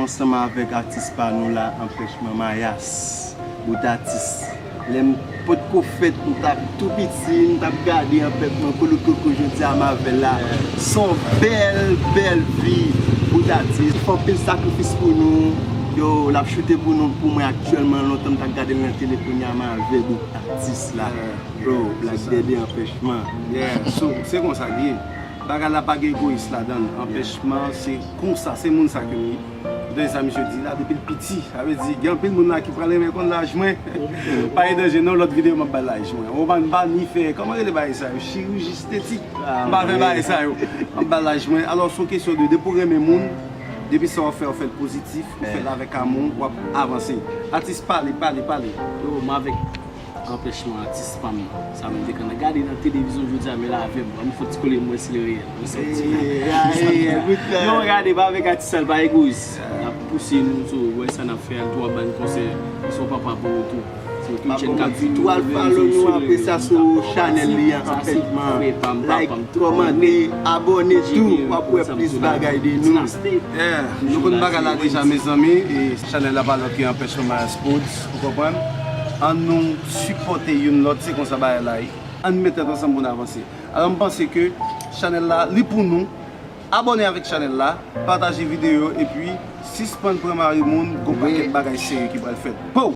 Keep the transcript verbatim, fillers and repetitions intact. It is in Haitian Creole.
Ansanm avèk atis pa nou la, Anpèchman Mayas, bout atis. Lè m potko fèt, m t ap tou piti, m t ap gade Anpèchman, Kolokoliko, jodi a Mavel la. Se yon bèl, bèl vi, bout atis. Fè anpil sakrifis pou nou. Yo, l ap choute pou nou, pou mwen aktyèlman. Lontan m t ap gade l nan tele, kounye a Mavel, bout atis la. Bro, Black Dede, Anpèchman. Yeah, so, se konsa k ye. Bagay la pa gen egoyis ladan l. Anpèchman, se konsa, se moun sa ke m ye. Ou tande sa misye di la, depi l piti. Sa vle di, gen anpil moun la ki pral renmen konn laj mwen. Pa gen danje non, lòt videyo m ap bay laj mwen. Ou pa, m pa ni fè, kòman rele bagay sa yo? Chiriji estetik. M pa fè bagay sa yo. M ap bay laj mwen. Alò, se yon kesyon de, depi w renmen moun, depi sa w ap fè, w fè l pozitif, w fè l avèk amou, w ap avanse. Atis, pale, pale, pale. Yo, m avèk Anpèchman, atis pa m nan. Sa m te konn gade nan televizyon jodi a, men l avè m. Ban m fè ti kole m wè si l reyèl. Mwen santi. Yo, gade, pa avèk atis la, l pa egoyis. L ap pouse nou, so, wè sa n ap fè a, l tou ap ban n konsèy. Li se yon papa pou nou tou. Se yon tou jèn k ap vini. Tou al follow nou apre sa sou chanèl li an, Anpèchman. Like, kòmante, abòne tou, w ap wè plis bagay de nou. Yeah, nou konn bagay la deja, mezanmi. E chanèl la pa lòt ke Anpèchman Mayas Prodz, ou konprann? Ann nou sipòte youn lòt, se konsa bagay la ye. Ann met tèt ansanm pou n avanse. Alò, m panse ke chanèl la, li pou nou. Abòne avèk chanèl la, pataje videyo, epi sispann pran mari moun, gon pakèt bagay serye ki pral fèt. Pow!